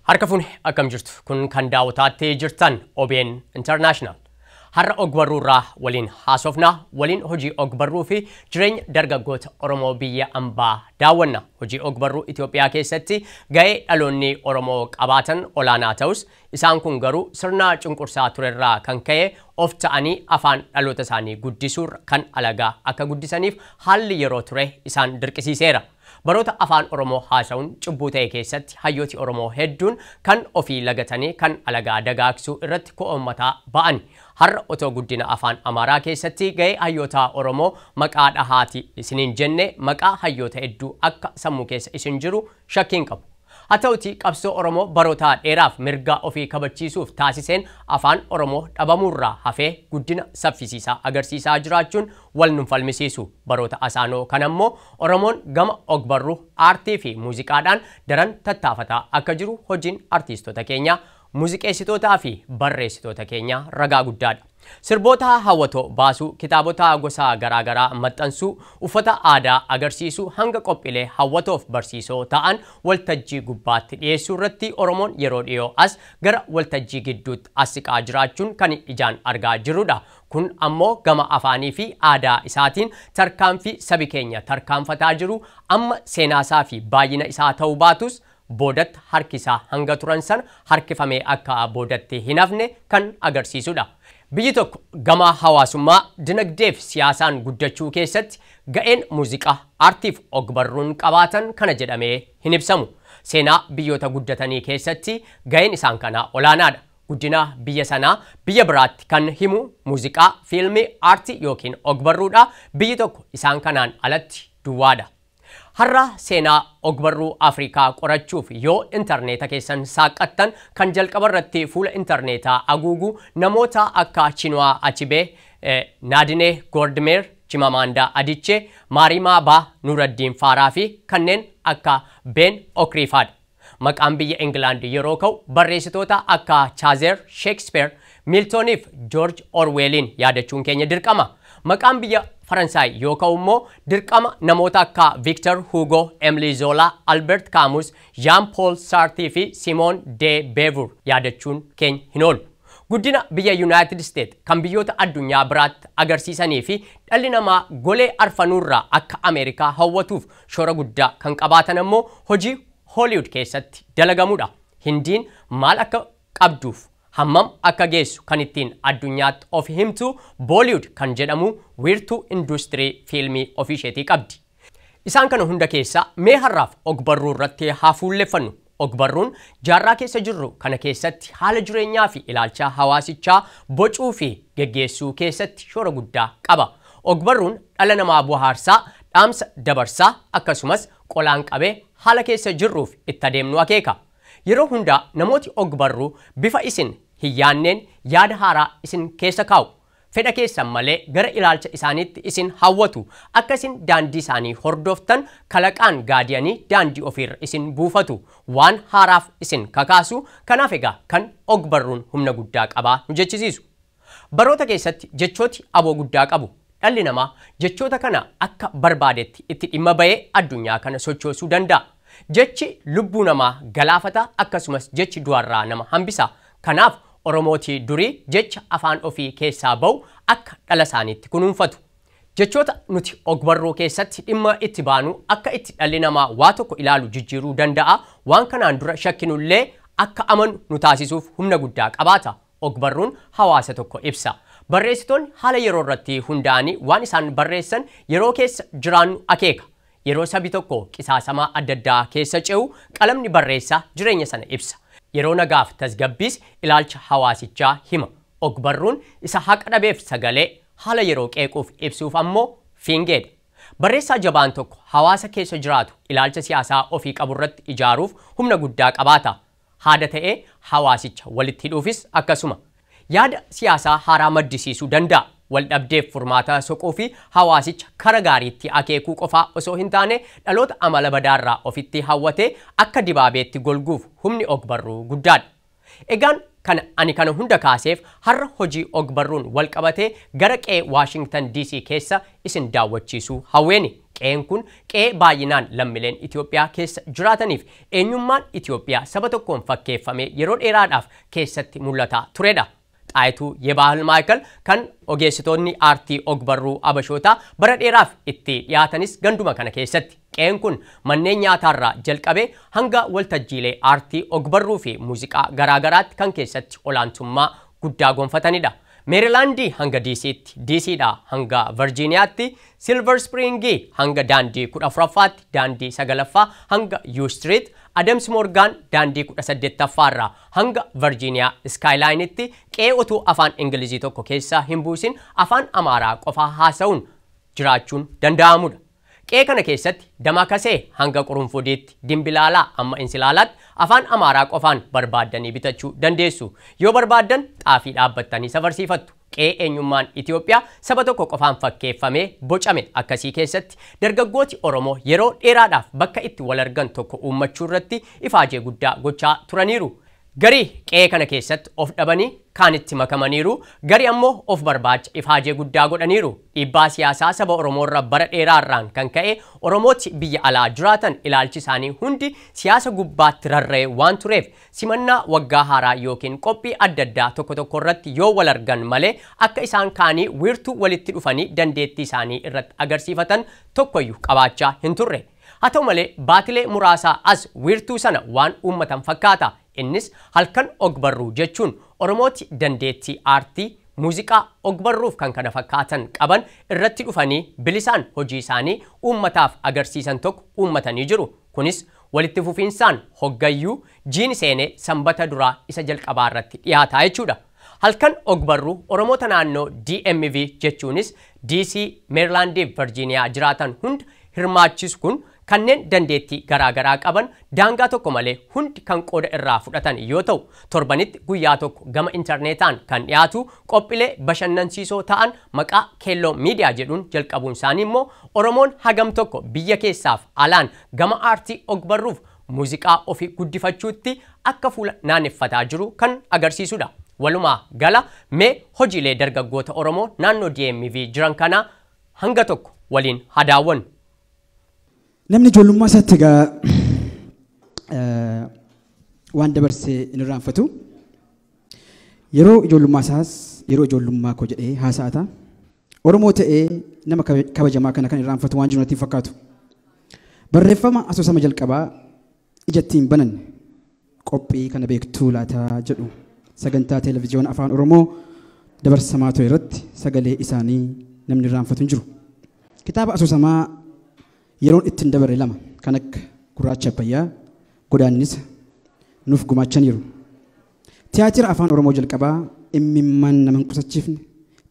Harka fuune akkam jirtu kun kan daawwataatti jirtan OBN International. Har'a ogbarruurraa waliin haasofna, waliin hojii ogbarruu fi jireenya dargaggoota Oromoo biyya ambaa daawwanna. Hojii ogbarruu Itoophiyaa keessatti ga'ee dhaloonni Oromoo qabaatan olaanaa ta'us isaan kun garuu sirna cunqursaa turerraa kan ka'e of ta'anii afaan dhaloota isaanii guddisuurra kan alagaa akka guddisaniif haalli yeroo ture isaan dirqisiiseera. Baroota afaan Oromoo haasa'uun cubbuu ta'e keessatti hayyooti Oromoo hedduun kan ofii lagatanii kan alagaa dagaagsuu irratti ko'ommataa ba'an. Har'a otoo guddina afaan Amaaraa keessatti ga'ee hayyoota Oromoo maqaa dhahaati isiniin jenne maqaa hayyoota hedduu akka sammuu keessa isin jiru shakkiin qabu. Haa ta'uti qabsoo Oromoo baroota dheeraaf mirga ofii kabachiisuuf taasiseen afaan Oromoo dhabamuurraa hafee guddina saffisiisaa agarsiisaa jiraachuun wal nun falmisiisu. Baroota asaanoo kan ammoo Oromoon gama ogbarruu, aartii fi muuziqaadhaan daran tattaafataa akka jiru hojiin artiistota keenyaa, muuziqeessitootaa fi barreessitoota keenyaa ragaa guddaadha. Sirboota hawwatoo baasuu, kitaabota gosa garaagaraa maxxansuu, uffata aadaa agarsiisuu hanga qophiilee hawwatoof barsiisoo ta'an waltajjii gubbaatti dhiyeessuu irratti Oromoon yeroo dhiyoo as gara waltajjii gidduutti as siqaa jiraachuun kan ijaan argaa jirrudha. Kun ammoo gama afaanii fi aadaa isaatiin tarkaanfii sabi keenya tarkaanfataa jiru amma seenaasaa fi baay'ina isaa ta'uu baatus boodatti harkisaa hanga turan sana harkifamee akka boodatti hin hafne kan agarsiisudha. Biyyi tokko gama hawaasummaa, dinagdee fi siyaasaan guddachuu keessatti ga'een muuziqaa, aartiif ogbarruun qabaatan kana jedhamee hin ibsamu. Seenaa biyyoota guddatanii keessatti ga'een isaan kanaa olaanaadha. Guddina biyya sanaa biyya biraatti kan himu muuziqaa, fiilmii, aartii yookiin ogbarruudha. Biyyi tokko isaan kanaan alatti duwwaadha. Har'a seenaa ogbarruu Afrikaa qorachuuf yoo intarneeta keessan saaqqattan kan jalqaba irratti fuula intarneetaa haguugu namoota akka Chinua Achebe, Naadinee Goordmeer, Chimamanda Adichie, Maarimaa Baa, Nuraddiin Faaraa fi kanneen akka Ben Okriifaadha. Maqaan biyya Ingilaand yeroo ka'u barreessitoota akka Chaazer, Shakespeare, Miltoniif George Orwelliin yaadachuun keenya dirqama. Maqaan biyya Faransaay yoo ka'u immoo dirqama namoota akka Victor Hugo, Emily Zola, Albert Camus, Jean Paul Sartre fi Simone de Beauvoir yaadachuun keenya hin oolu. Guddina biyya United States kan biyyoota addunyaa biraatti agarsiisanii fi dhalli namaa golee arfanuurraa akka Ameerikaa hawwatuuf shoora guddaa kan qabaatan ammoo hojii Hollywood keessatti dalagamudha. Hindiin maal akka qabduuf hammam akka geessu kan ittiin addunyaatti of himtu Bollywood kan jedhamu wiirtuu industirii fiilmii ofii isheetii qabdi. Isaan kana hunda keessaa mee har'aaf ogbarruu irratti haa fuulleffannu. Ogbarruun jaarraa keessa jirru kana keessatti haala jireenyaa fi ilaalcha hawaasichaa bocuu fi geggeessuu keessatti shoora guddaa qaba. Ogbarruun dhala namaa bohaarsaa, dhaamsa dabarsaa akkasumas qolaan qabee haala keessa jirruuf itti adeemnu akeeka. Yeroo hundaa namooti ogbarruu bifa isin hin yaanneen yaada haaraa isin keessa kaa'u. Fedha keessan malee gara ilaalcha isaaniitti isin hawwatu. Akka isin daandii isaanii hordoftan kalaqaan gaadiyanii daandii ofiirra isin buufatu. Waan haaraaf isin kakaasu. Kanaaf egaa kan ogbarruun humna guddaa qabaa nu jechisiisu. Baroota keessatti jechooti aboo guddaa qabu. Dhalli namaa jechoota kana akka barbaadetti itti dhimma ba'ee addunyaa kana sochoosuu danda'a. Jechi lubbuu namaa galaafata akkasumas jechi du'arraa nama hambisa. Kanaaf Oromootii durii jecha afaan ofii keessaa ba'u akka dhala isaaniitti kunuunfatu. Jechoota nuti ogbarruu keessatti dhimma itti baanu akka itti dhalli namaa waa tokko ilaalu jijjiiruu danda'a. Waan kanaan dura shakkinullee akka amanu nu taasisuuf humna guddaa qabaata. Ogbarruun hawaasa tokko ibsa. Barreessitoonni haala yeroo irratti hundaa'anii waan isaan barreessan yeroo keessa jiraannu akeeka. Yeroo sabi tokko qisaasamaa adda addaa keessa ce'u qalamni barreessaa jireenya sana ibsa. Yeroo nagaaf tasgabbiis ilaalcha hawaasichaa hima. Ogbarruun isa haqa dhabeef sagalee haala yeroo qeequuf ibsuuf ammoo fiingeedha. Barreessaa jabaan tokko hawaasa keessa jiraatu ilaalcha siyaasaa ofii qaburratti ijaaruuf humna guddaa qabaata. Haada ta'ee hawaasicha walitti hidhuufis akkasuma. Yaada siyaasaa haaraa maddisiisuu danda'a. Waldhabdeef furmaata soquu fi hawaasicha kara gaariitti akeekuu qofaa osoo hin taane dhaloota amala badaarraa ofitti hawwatee akka dibaabeetti golguuf humni ogbarruu guddaadha. Egaan kana ani kana hunda kaaseef har'a hojii ogbarruun wal qabatee gara qe'ee Waashingtan DC keessa isin daawwachiisuu hawweeni. Qe'een kun qe'ee baay'inaan lammiileen Itoophiyaa keessa jiraataniif eenyummaan Itoophiyaa saba tokkoon fakkeeffamee yeroo dheeraadhaaf keessatti mul'ataa turedha. Xaayituu Yebaahil Maayikal kan ogeessitoonni aartii ogbarruu Abashootaa bara dheeraaf itti dhiyaatanis ganduma kana keessatti. Qe'een kun manneen nyaataarraa jalqabee hanga waltajjiilee aartii ogbarruu fi muuziqaa garaagaraatti kan keessatti olaantummaa guddaa gonfatanidha. Meerilaandii hanga DC'tti, DC'dhaa hanga Virgiiniyaatti, Silver Springii hanga daandii 14ffaatti, daandii 9ffaa hanga U Street, Adams Morgan daandii 18ffaarraa hanga Virgiiniyaa Skyline'itti qe'ee utuu afaan Ingilizii tokko keessaa hin buusin afaan Amaaraa qofaa haasa'uun jiraachuun danda'amudha. Qe'ee kana keessatti Damakasee hanga Qurunfudiitti, Dimbilaalaa amma Insilaalaatti afaan Amaaraa qofaan barbaaddanii bitachuu dandeessu. Yoo barbaaddan xaafii dhaabbattanii safarsiifattu. Qe'ee eenyummaan Itoophiyaa saba tokko qofaan fakkeeffamee bocame akkasii keessatti dargaggooti Oromoo yeroo dheeraadhaaf bakka itti wal argan tokko uummachuu irratti ifaajee guddaa gochaa turaniiru. Garii qe'ee kana keessatti of dhabanii kaanitti makamaniiru, garii ammoo of barbaacha ifaajee guddaa godhaniiru. Dhiibbaa siyaasaa saba Oromoorra bara dheeraarraan kan ka'e Oromooti biyya alaa jiraatan ilaalchi isaanii hundi siyaasa gubbaatti rarra'e waan tureef simannaa waggaa haaraa yookiin qophii adda addaa tokko tokko irratti yoo wal argan malee akka isaan kaanii wiirtuu walitti dhufanii dandeettii isaanii irratti agarsiifatan tokkoyyuu qabaachaa hin turre. Haa ta'u malee baatilee muraasaa as wiirtuu sana waan uummatan fakkaata. Innis halkan ogbarruu jechuun Oromooti dandeettii aartii, muuziqaa, ogbarruuf kan kana fakkaatan qaban irratti dhufanii bilisaan hojii isaanii uummataaf agarsiisan tokko uummatanii jiru. Kunis walitti fufiinsaan hoggayyuu jiini seenee sanbata duraa isa jalqabaa irratti dhiyaataa jechuudha. Halkan ogbarruu Oromoota naannoo DMV jechuunis DC, Meerilaandii fi Virgiiniyaa jiraatan hunda hirmaachisu kun kanneen dandeettii garaagaraa qaban daangaa tokko malee hundi kan qooda irraa fudhatan yoo ta'u torbanitti guyyaa tokko gama intarneetaan kan dhiyaatu qophiilee bashannansiisoo ta'an maqaa Keelloo Miidiyaa jedhuun jalqabuun isaanii immoo Oromoon hagam tokko biyya keessaaf alaan gama aartii ogbarruuf muuziqaa ofii guddifachuutti akka fuula naanneffataa jiru kan agarsiisudha. Walumaa gala mee hojiilee dargaggoota Oromoo naannoo DMV jiran kana hanga tokko waliin hadaawwannu. Namni ijoollummaa isaatti egaa waan dabarsee hin irraanfatu. Yeroo ijoollummaa isaas yeroo ijoollummaa koo jedhee haasa'ata. Oromoo ta'ee nama kabajamaa kana kan irraanfatu waan jiru natti hin fakkaatu. Barreeffama asoosama jalqabaa ijatti hin bananne qophii kana beektuu laataa jedhu sagantaa televiziyoona afaan Oromoo dabarsamaa ture irratti sagalee isaanii namni irraanfatu hin jiru. Kitaaba asoosamaa yeroon ittiin dabarre lama kan akka Gurraacha Abbayyaa, Godaannisa nuuf gumaachaniiru. Tiyaatira afaan Oromoo jalqabaa imimmaan nama hin qusachiifne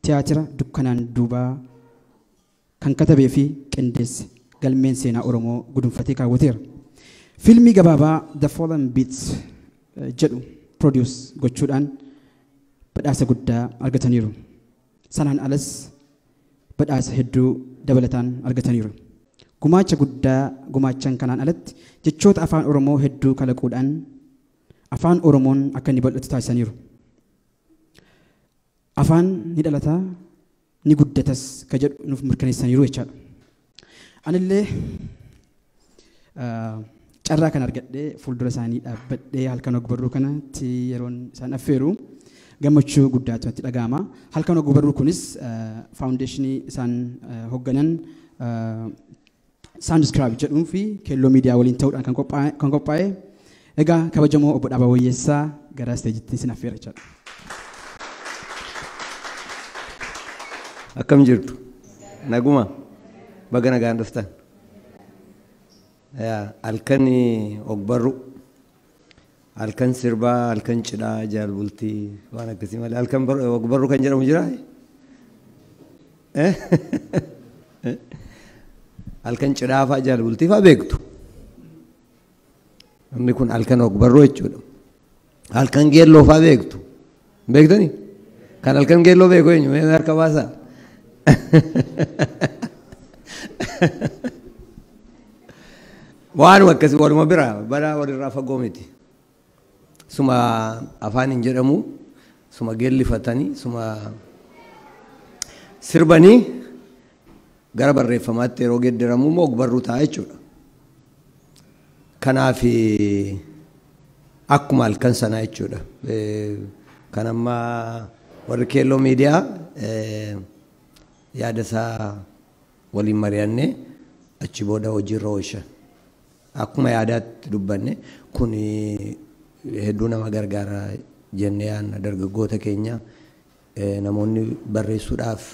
tiyaatira dukkanaan duubaa kan katabee fi qindeesse galmeen seenaa Oromoo gudunfatee kaawwateera. Fiilmii gabaabaa The Fallen Beats jedhu produce gochuudhaan badhaasa guddaa argataniiru. Sanaan alas badhaasa hedduu dabalataan argataniiru. Gumaacha guddaa gumaachan kanaan alatti jechoota afaan Oromoo hedduu kalaquudhaan afaan Oromoon akka inni bal'atu taasisaniiru. Afaan ni dhalataa ni guddatas ka jedhu nuuf mirkaneessaniiru jechaadha. Anillee carraa kan argadhee fuuldura isaanii dhaabbadhee halkan ogbarruu kanatti yeroon isaan affeeru gammachuu guddaatu natti dhaga'ama. Halkan ogbarruu kunis faawundeeshinii isaan hoogganan Soundscribe jedhuun fi Keelloo Miidiyaa waliin ta'uudhaan kan qophaa'e. Egaa kabajamoo obbo Dhaabaa Wayyeessaa gara isteejitti isin affeera jechaadha. Akkam jirtu? Naguma? Baga nagaan dhuftan. Halkan ogbarruu, halkan sirbaa, halkan cidhaa, jaalbultii waan akkasii malee halkan ogbarruu kan jedhamu jiraa? Halkan cidhaa fa'aa jaalbultii fa'aa beektu. Namni kun halkan ogbarruu jechuudha. Halkan geelloo fa'aa beektu. Beektanii? Kan halkan geelloo beeku eenyu? Mee harka baasaa? Waanuma akkasii waluma bira bara walirraa fagoo miti. Suma afaan hin jedhamu, suma geellifatanii, suma sirbanii Gara barreeffamaatti yeroo geeddaramu immoo ogbarruu ta'a jechuudha. Kanaaf akkuma halkan sanaa jechuudha. Kan amma warri Keelloo Miidiyaa yaada isaa waliin mari'annee achi booda hojiirra oolchan. Akkuma yaadaatti dubbanne kun hedduu nama gargaara jennee yaadna. Dargaggoota keenya namoonni barreessuudhaaf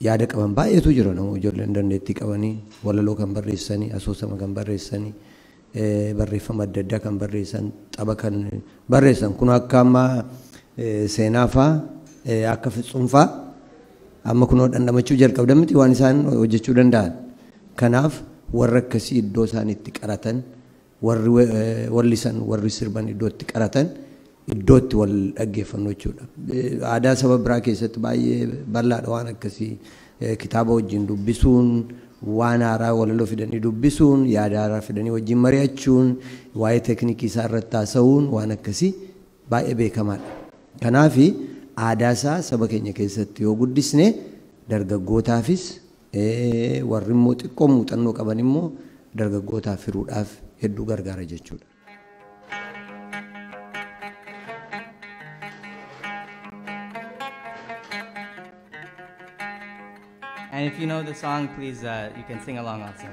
yaada qaban baay'eetu jira. Namoonni ijoolleen dandeettii qabanii walaloo kan barreessanii, asoosama kan barreessanii, barreeffama adda addaa kan barreessan, tapha kan barreessan kun akka amma seenaa fa'aa, akka Fitsum fa'aa amma kunoo dhandhamachuu jalqabdan miti waan isaan hojjechuu danda'an. Kanaaf warra akkasii iddoo isaan itti qaratan, warri wallisan, warri sirban iddoo itti qaratan, iddoo itti wal dhaggeeffannu jechuudha. Aadaa saba biraa keessatti baay'ee bal'aadha waan akkasii. Kitaaba wajjin dubbisuun, waan haaraa walaloo fidanii dubbisuun, yaada haaraa fidanii wajjin mari'achuun, waa'ee teeknikii isaa irratti haasa'uun waan akkasii baay'ee beekamaadha. Kanaaf aadaa isaa saba keenya keessatti yoo guddisne dargaggootaafis, warri immoo xiqqoo muuxannoo qaban immoo dargaggootaaf hiruudhaaf hedduu gargaara jechuudha. And if you know the song, please, you can sing along also.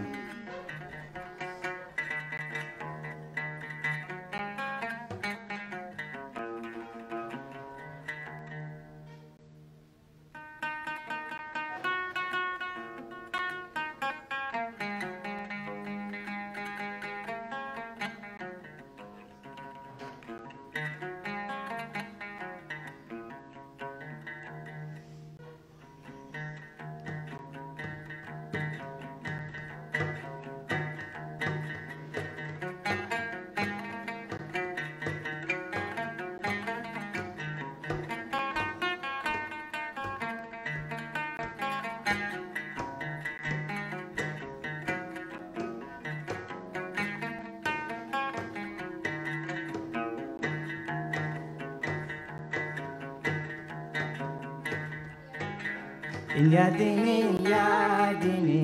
Yadini, yadini,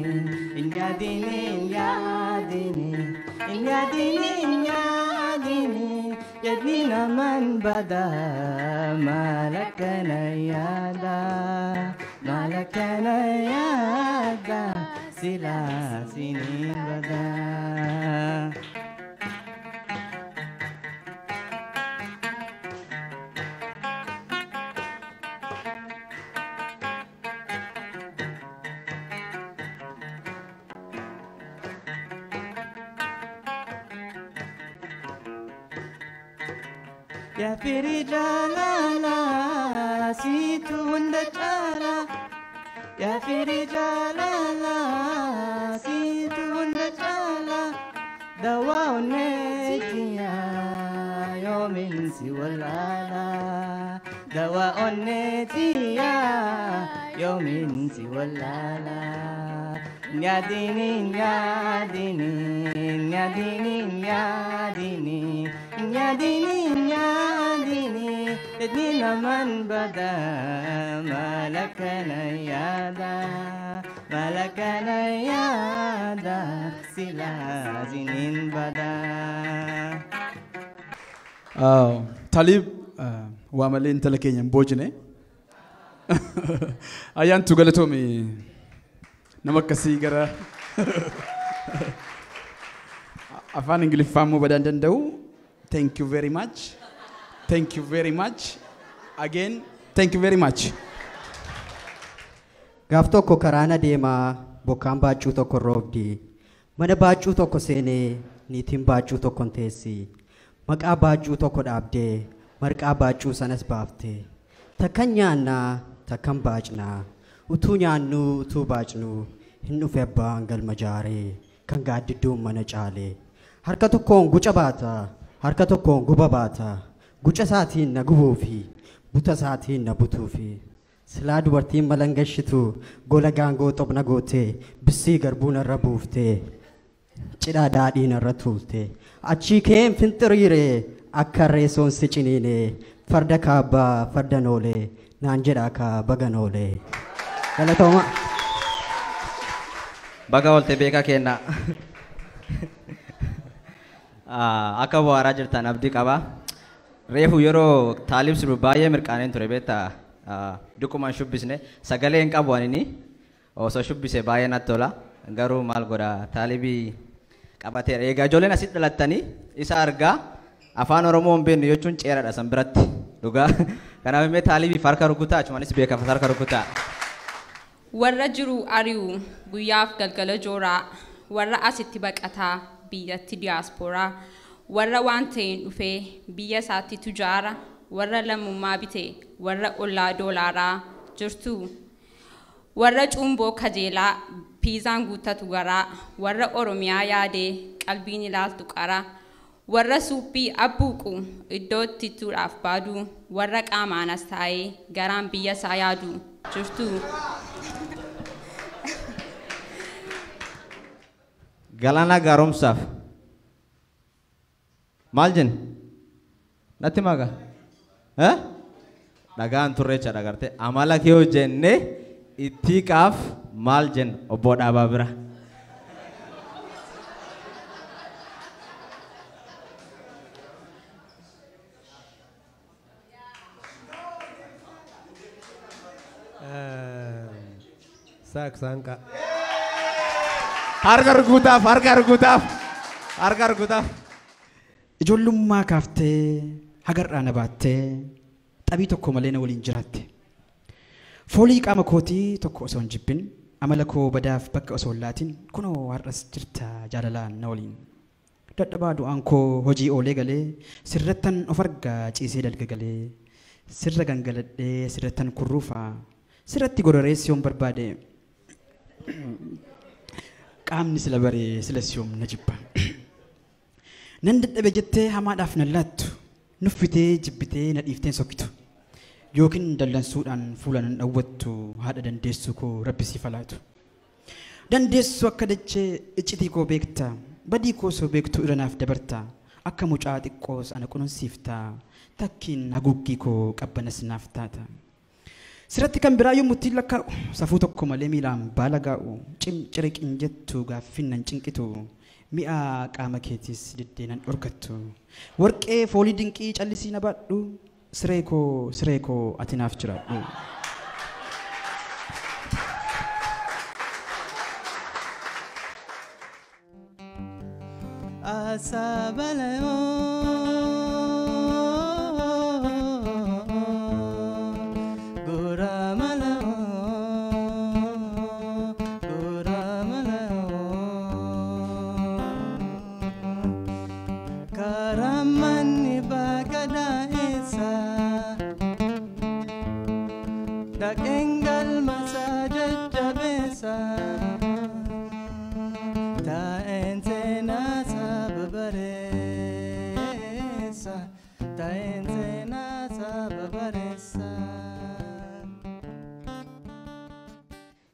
yadini, yadini, yadini, yadini, yadina man bada, malakana yada, malakana yada, sila sini bada. Ya firi jalala situ hunda chala, ya firi jalala situ hunda chala, dawa onetiya yomin siwalala, dawa onetiya yomin siwalala. Yadini, yadini, yadini, yadini, yadini, yadini, yadina man bada, malakana yada, malakana yada, sila zinin bada. Talib waa malee intala keenya hin boojine. Ayyaantu galatoomi nama akkasii gara afaan Ingiliffaa immoo badaan danda'u. Thank you very much. Thank you very much. Again, thank you very much. Gaaf tokko karaana deemaa bokkaan baachuu tokko roobdi. Mana baachuu tokko seenee niitiin baachuu tokko hin teessi. Maqaa baachuu tokko dhaabdee marqaa baachuu sanas baaftee. Takkan nyaannaa takkan baacnaa. Utuu nyaannu utuu baacnu hin dhufe abbaan galma jaaree kan gaaddidduun mana caalee. Harka tokkoon guca baata, harka tokkoon guba baata. Guca isaatiin na gubuufi buta isaatiin na butuufi. Silaa dubartiin malangashitu gola gaangoo xobna gootee bissii garbuu narra buuftee cidhaa daadhii narra tuultee. Achii keen finxiriiree akka reessoon si ciniinee farda kaabbaa farda noolee naan jedhaa kaa baga noolee. Galatooma. Baga oolte beekaa kenna. Akka bohaaraa jirtan abdii qaba. Reefu yeroo Taalib sirbu baay'ee mirqaaneen ture beektaa dukkumaan shubbisne sagalee hin qabu anini osoo shubbise baay'ee natti tola garuu maal godha Taalibii qabateera. Egaa ijoolleen asitti dhalattanii isa argaa afaan Oromoo hin beeknu jechuun ceeradha san biratti dhugaa. Kanaaf immoo Taalibiif harka rukutaa achumanis beekaaf harka rukutaa. Warra jiru ari'u guyyaaf galgala jooraa, warra asitti baqataa biyyatti diyaaspooraa, warra waan ta'een dhufee biyya isaatti tujaara, warra lammummaa bite, warra ollaa doolaaraa jirtu. Warra cuumboo kajeelaa piizaan guuttatu garaa, warra Oromiyaa yaadee qalbiin ilaaltu qara, warra suuphii abbuuqu iddoo itti ittuudhaaf baadu, warra qaamaan as taa'ee garaan biyya isaa yaadu jirtu. Galaana gaaromsaaf maal jenne natti maga dhagaan turreecha dhagarte amala kee hojjenne ittiiqaaf maal jenne obbo Dhaabaa bira. Saak saanqaa. Harka rukutaaf, harka rukutaaf, harka rukutaaf. Ijoollummaa kaaftee hagarraa na baattee xabii tokko malee na waliin jiraatte. Foolii qaama kootii tokko osoo hin jibbin amala koo badaaf bakka osoo hin laatin kunoo har'as jirta jaalalaan na waliin. Dadhabaa du'aan koo hojii oolee galee sirrattan of argaa ciisee dalga galee sirra gangaladhee sirrattan kurruufaa sirratti gororee siyoon barbaade qaamni sila baree sila siyoom na jibba. Nan dadhabe jettee hamaadhaaf na laattu nuffitee jibbitee na dhiifteen sokkitu yookiin dallansuudhaan fuula nan dhawwattu haadha dandeessuu koo rabbi siif laatu. Dandeessuu akka dachee iccitii koo beekta badii koo osoo beektu irra naaf dabarta akka mucaa xiqqoos ana kunuunsiifta takkiin haguuggii koo qabbanas naaf taata. Sirratti kan biraa yommuu ittiin lakkaa'u safuu tokko malee miilaan baala gaa'u cimciriqin jettu gaaffiin nan cinqitu mi'a qaama keetiis diddeenan dhorkattu warqee foolii dinqii callisii na baadhu siree koo siree koo ati naaf jiraadhu.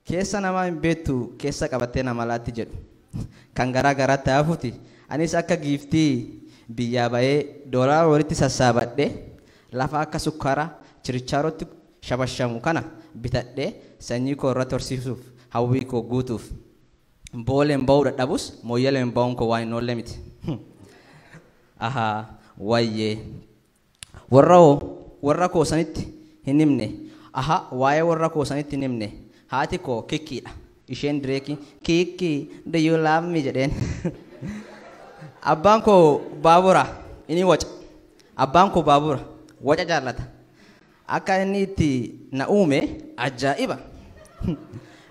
Keessa namaa hin beektu keessa qabattee nama laatti jedhu kan garaa garaatti hafuuti. Anis akka giiftii biyyaa bahee doolaara walitti sassaabadhee lafa akka sukkaara chirichaarotti shabashamu kana bitadhee sanyii koo irratti horsiisuuf hawwii koo guutuuf booleen ba'uu dadhabus mooyyaleen ba'uun koo waan hin oolle miti. Ahaa wayyee warra koo sanitti hin himne ahaa waa'ee warra koo sanitti hin himne. Haati koo kikkiidha. Isheen direekii kikkii do you love me jedheen. Abbaan koo baabura inni waca. Abbaan koo baabura waca jaallata. Akka inni itti na uume ajaa'iba.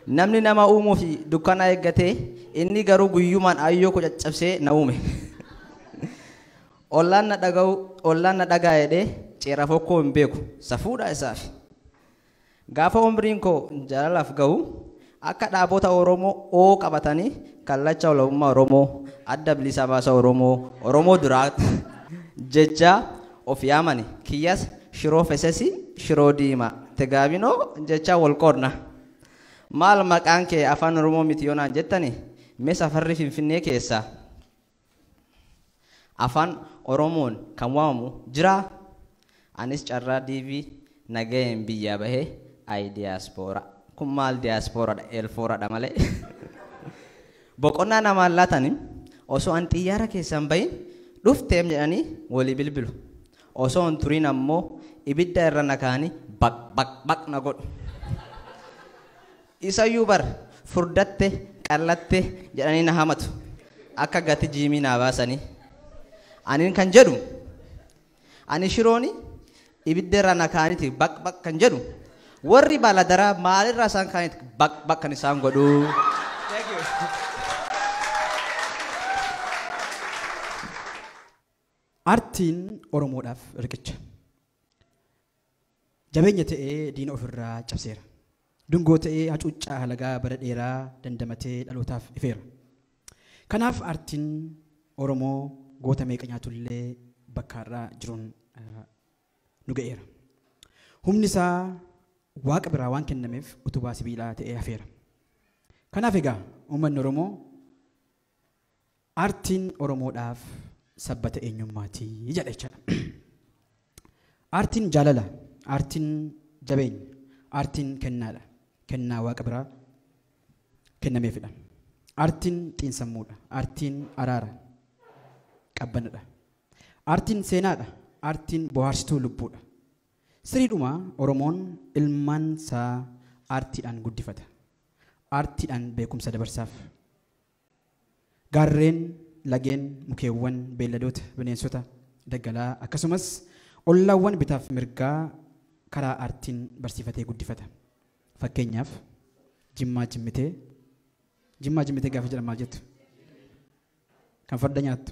Namni nama uumuu fi dukkana eeggatee inni garuu guyyumaan ayyoo koo caccabsee na uume. Ollaan na dhaga'u ollaan na dhagaa jedhee ceera fokkoo hin beeku safuudha isaaf. Gaafa umriin koo jaalalaaf ga'u akka dhaabota Oromoo oo qabatanii kallacha olaantummaa Oromoo adda bilisa baasa Oromoo Oromoo duraa jecha of yaamani kiyyas shiroo fesesi shiroo diimaa tegaabinoo jecha wal qoodna. Maal maqaan kee afaan Oromoo miti yoo naan jettani mee safarri Finfinnee keessa afaan Oromoon kan waamamu jira. Anis carraa diivii nagaheen biyyaa bahee ay diyaaspoora kun maal diyaaspooradha elfooradha malee. Boqonnaa namaan laatanii osoo an xiyyaara keessan bahin dhufteem jedhanii walii bilbilu. Osoo hin turiin ammoo ibidda irra na kaa'anii baq baq baq na godhu. Isayyuu bar furdatte qallatte jedhanii na hamatu. Akka gati jiimii naa baasanii. Aniin kan jedhu ani shirooni ibidda irra na kaa'aniiti baq baq kan jedhu warri baladaraa maalirraa isaan kaa'aniiti baq baq kan isaan godhu. Aartiin Oromoodhaaf riqicha. Jabeenya ta'ee diina ofirraa cabseera. Dungoo ta'ee hacuuccaa halagaa bara dheeraa dandamatee dhalootaaf ifeera. Kanaaf aartiin Oromoo goota meeqa nyaatullee bakka har'aa jiruun nu ga'eera. Humni isaa waaqa biraa waan kennameef utubaa sibiilaa ta'ee hafeera. Kanaaf egaa uummanni Oromoo aartiin Oromoodhaaf sabbata eenyummaatii jedha jechaadha. Aartiin jaalala, aartiin jabeenya, aartiin kennaadha. Kennaa waaqa biraa kennameefidha. Aartiin xiinsammuudha, aartiin araara, qabbanadha. Aartiin seenaadha, aartiin bohaarsituu lubbuudha. Siriidhuma Oromoon ilmaan isaa aartiidhaan guddifata. Aartiidhaan beekumsa dabarsaaf. Gaarreen, lageen, mukeewwan, beelladoota, bineensota, daggalaa akkasumas ollaawwan bitaaf mirgaa karaa aartiin barsiifatee guddifata. Fakkeenyaaf Jimmaa Jimmitee, Jimmaa Jimmitee gaafa jedhan maal jettu? Kan farda nyaattu.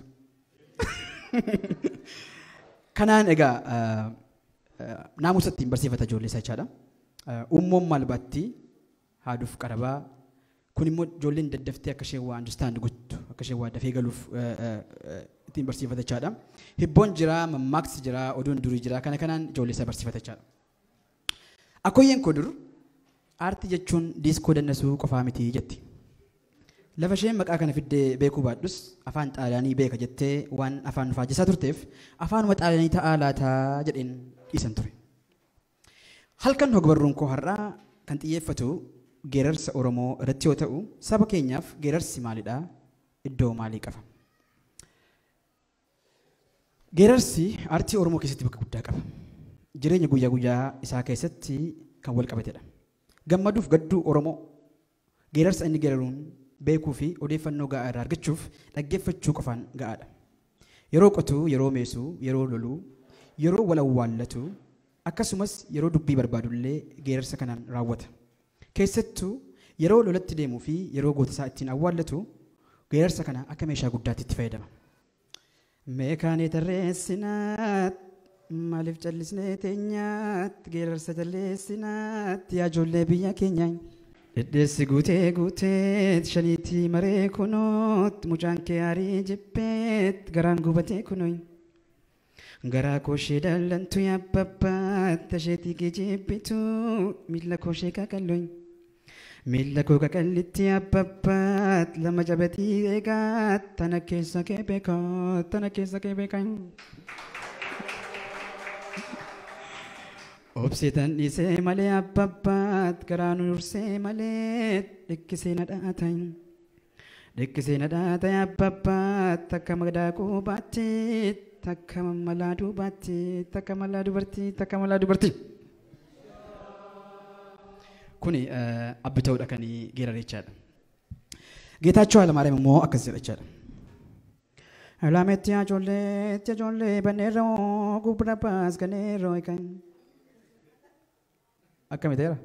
Kanaan egaa naamusa ittiin barsiifata ijoollee isaa jechaadha. Uummoon maal baatti haaduuf qarabaa kun immoo ijoolleen daddaftee akka isheen waa understand gottu akka isheen waa dafee galuuf ittiin barsiifata jechaadha. Hibboon jira, mammaaksi jira, oduun durii jira kana kanaan ijoollee isaa barsiifata jechaadha. Akkoyyeen koo dur aartii jechuun diiskoo dannasuu qofaa miti jetti. Lafa isheen maqaa kana fiddee beekuu baadhus afaan xaaliyaanii beeka jettee waan afaan nu faajisaa turteef afaanuma xaaliyaanii ta'aa laataa jedheen dhiisan ture. Halkan hogbarruun koo har'aa kan xiyyeeffatu geerarsa Oromoo irratti yoo ta'u saba keenyaaf geerarsi maalidha? Iddoo maalii qaba? Geerarsi aartii Oromoo keessatti bakka guddaa qaba. Jireenya guyyaa guyyaa isaa keessatti kan wal qabatedha. Gammaduuf gadduu Oromoo geerarsa inni geeraruun beekuu fi odeeffannoo gahaa irraa argachuuf dhaggeeffachuu qofaan gahaadha. Yeroo qotuu, yeroo meesuu, yeroo loluu, yeroo wal awwaallatu akkasumas yeroo dubbii barbaadullee geerarsa kanaan raawwata. Keessattuu yeroo lolatti deemuu fi yeroo goota isaa ittiin awwaallatu geerarsa kana akka meeshaa guddaatti itti fayyadama. Meekaanii tarreessinaat maaliif callisnee teenyaat geerarsa jalleessinaat yaa ijoollee biyya keenyaa. Dhedheessi guutee guuteet shaniitii maree kunoot mucaan kee aarii jibbeet garaan gubatee kunoy. Garaa kooshee dallantu yaabbabbaat asheetii kee jibbitu miila kooshee qaqalloy. Miila koo qaqallitti yaabbabbaat lama jabatii eegaat tana keessa kee beekaa tana keessa kee beekaa. Obsitan dhiisee malee abbabbaat garaa nu dursee malee dhikkisee na dhaatan. Dhikkisee na dhaatan abbabbaat takka madaaquu baatti takka malaa dubaatti takka malaa dubartii takka malaa dubartii. Kuni abbi ta'uudha kan geerare jechaadha. Geetaachoo Hayilamaariyaam immoo akkas jedha jechaadha. Laametti ijoollee ijoollee banneeroo gubra baas ganeeroo kan. Akkami ta'eera?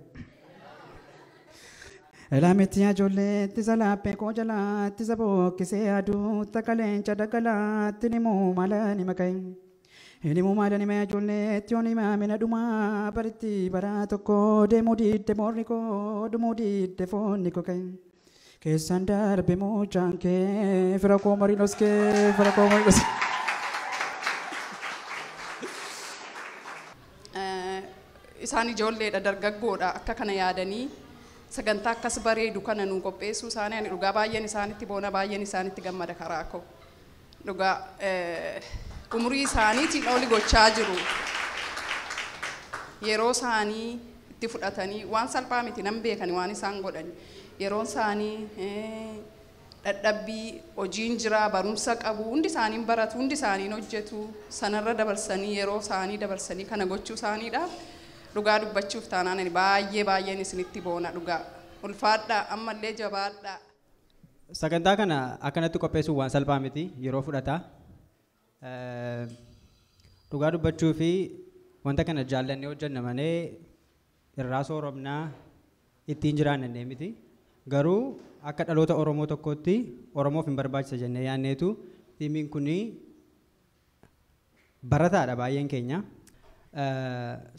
Laametti ijoollee ittisa laaphee koo jalaa ittisa bookkisee aduu takka leenca daggalaatti ni muu mala ni makayi. Ni muu mala ni maya ijoollee itti yoon himaa mina dhumaa baritti bara tokko deemuu didde moorri koo dhumuu didde foonni koo kayi. Keessaan darbe mucaan kee fira koo mariinos kee fira koo mariinos. Isaan ijoolleedha dargaggoodha akka kana yaadanii sagantaa akkas bareedu kana nu qopheessuu isaanii ani dhugaa baay'een isaanitti boona baay'een isaanitti gammada karaa koo dhugaa umurii isaaniitiin oli gochaa jiru yeroo isaanii itti fudhatanii waan salphaa miti nan beekani waan isaan godhan yeroo isaanii Dadhabbii hojiin jira, barumsa qabu, hundi isaanii baratu, hundi isaanii hojjetu, sanarra dabarsanii yeroo isaanii dabarsanii kana gochuu isaaniidhaaf dhugaa dubbachuuf taanaan ani baay'ee baay'een isinitti boona dhugaa. Ulfaadhaa, ammallee jabaadhaa. Sagantaa kana akkanatti qopheessuun waan salphaa miti, yeroo fudhata. Dhugaa dubbachuu fi wanta kana jaallannee hojjenna malee irraa sooromnaa ittiin jiraannee miti. Garuu akka dhaloota Oromoo tokkootti Oromoof hin barbaachisa jennee yaadneetu tiimiin kuni barataadha baay'een keenya.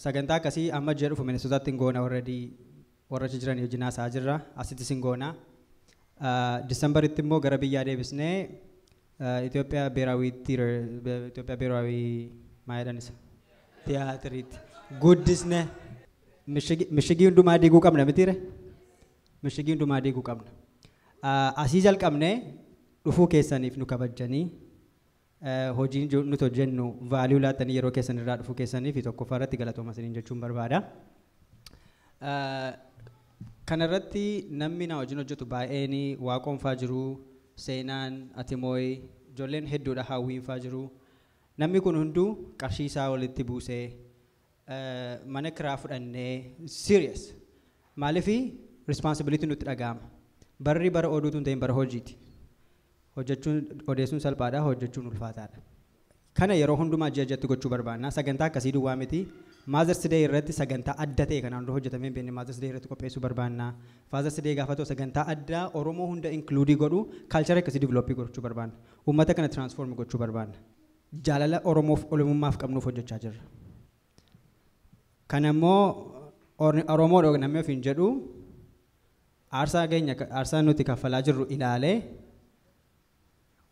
Sagantaa akkasii amma ji'a dhufu Minnesotaatti hin goona, already warra achi jiran wajjin haasa'aa jirra, asittis hin goona. Decemberitti immoo gara biyyaa deebisnee Itoophiyaa Beeraawii Theater, Itoophiyaa Beeraawii maal jedhan isa? Tiyaatiriitti guddisne. Mishigii hundumaa diiguu qabna mitiire? Mishigii hundumaa diiguu qabna. Asii jalqabnee dhufuu keessaniif nu kabajjanii hojiin nuti hojjennu value laattanii yeroo keessan irraa dhufuu keessaniif tokkoffaa irratti galatooma isiniin jechuun barbaada. Kanarratti namni na wajjin hojjetu baay'een Waaqoon faa jiru, Seenaan, Atimooyi, ijoolleen hedduudha, Hawwiin faa jiru. Namni kun hunduu qarshii isaa walitti buusee mana kiraa fudhannee serious. Maaliifi responsibility nutti dhaga'ama. Barri bara oduutu hin ta'in bara hojiiti. Hojjechuun odeessuun salphaadha, hojjechuun ulfaataadha. Kana yeroo hundumaa ji'a ji'atti gochuu barbaanna. Sagantaa akkasii duwwaa miti. Mother's Day irratti sagantaa adda ta'e kanaan dura hojjetamee hin beekne Mother's Day irratti qopheessuu barbaanna. Father's Day gaafa ta'u sagantaa addaa Oromoo hunda include godhu culture akkasii develop gochuu barbaanna. Uummata kana transform gochuu barbaanna. Jaalala Oromoof Oromummaaf qabnuuf hojjechaa jirra. Kana immoo Oromoodha namni ofiin jedhu aarsaa keenya, aarsaa nuti kaffalaa jirru ilaalee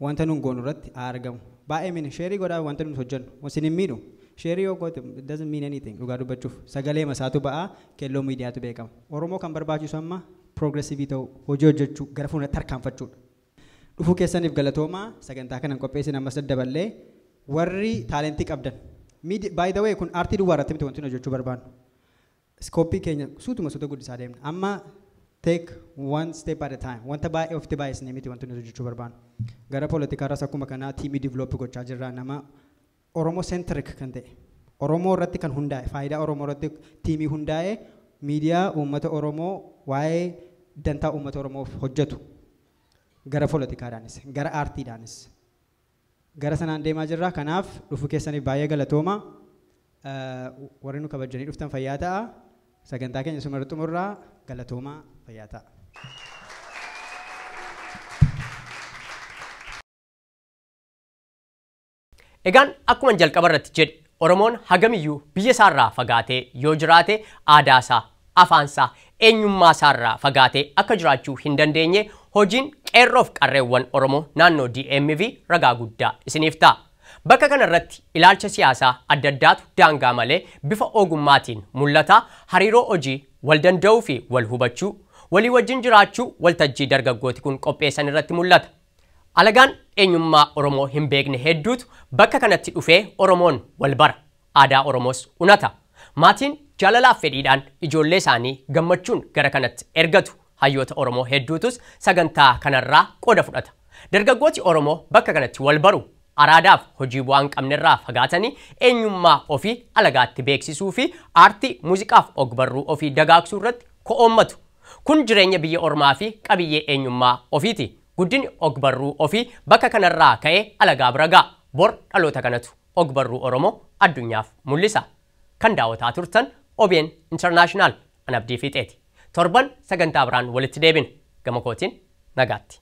wanta nun goonu irratti haa argamu. Baay'ee mini share godhaa wanta nuti hojjennu. Isin hin miidhu. Share yoo goote it doesn't mean anything dhugaa dubbachuuf. Sagalee masaatu ba'aa, Keelloo Miidiyaatu beekama. Oromoo kan barbaachisu amma progressive ta'uu, hojii hojjechuu, gara fuulduratti tarkaanfachuudha. Dhufuu keessaniif galatoomaa. Sagantaa kanan qopheessin ammas daddaballee warri talent qabdan. By the way, kun aartii duwwaa irratti miti wanti nuti hojjechuu barbaannu. Scope keenya suutuma suuta guddisaa deemna. Amma take one step at a time. Wanta baay'ee ofitti baay'isnee miti wanti nuti hojjechuu barbaannu. Gara poolitikaarras akkuma kanaa team develop gochaa jirra, nama Oromoo centric kan ta'e. Oromoo irratti kan hundaa'e, faayidaa Oromoo irratti team hundaa'e, miidiyaa uummata Oromoo waa'ee dantaa uummata Oromoof hojjetu. Gara poolitikaadhaanis, gara aartiidhaanis. Gara sanaan deemaa jirra. Kanaaf dhufuu keessaniif baay'ee galatooma. Warri nu kabajanii dhuftan fayyaa ta'a. Sagantaa keenya suma xumurraa, galatoomaa, fayyaa ta'a. Egaan akkuma jalqaba irratti jedhe, Oromoon hagamiyyuu biyya isaarraa fagaatee yoo jiraate aadaa isaa, afaan isaa, eenyummaa isaarraa fagaatee akka jiraachuu hin dandeenye hojiin qeerroof qarreewwan Oromoo naannoo DMV ragaa guddaa isiniif ta'a. Bakka kanarratti ilaalcha siyaasaa adda addaatu daangaa malee bifa ogummaatiin mul'ata. Hariiroo hojii wal danda'uu fi wal hubachuu, walii wajjin jiraachuu waltajjii dargaggooti kun qopheessan irratti mul'ata. Alagaan eenyummaa Oromoo hin beekne hedduutu bakka kanatti dhufee Oromoon wal bara. Aadaa Oromoos unata. Maatiin jaalalaaf fedhiidhaan ijoollee isaanii gammachuun gara kanatti ergatu. Hayyoota Oromoo hedduutus sagantaa kanarraa qooda fudhata. Dargaggooti Oromoo bakka kanatti wal baru. Araadaaf hojii bu'aa hin qabnerraa fagaatanii eenyummaa ofii alagaatti beeksisuu fi aartii, muuziqaaf ogbarruu ofii dagaagsuu irratti ko'oommatu. Kun jireenya biyya ormaa fi qabiyyee eenyummaa ofiiti. Guddinni ogbarruu ofii bakka kanarraa ka'ee alagaa bira ga'a. Bor dhaloota kanatu ogbarruu Oromoo addunyaaf mul'isa. Kan daawwataa turtan OBN International, an Abdii Fiixeeti. Torban sagantaa biraan walitti deebina. Gama kootiin nagaatti.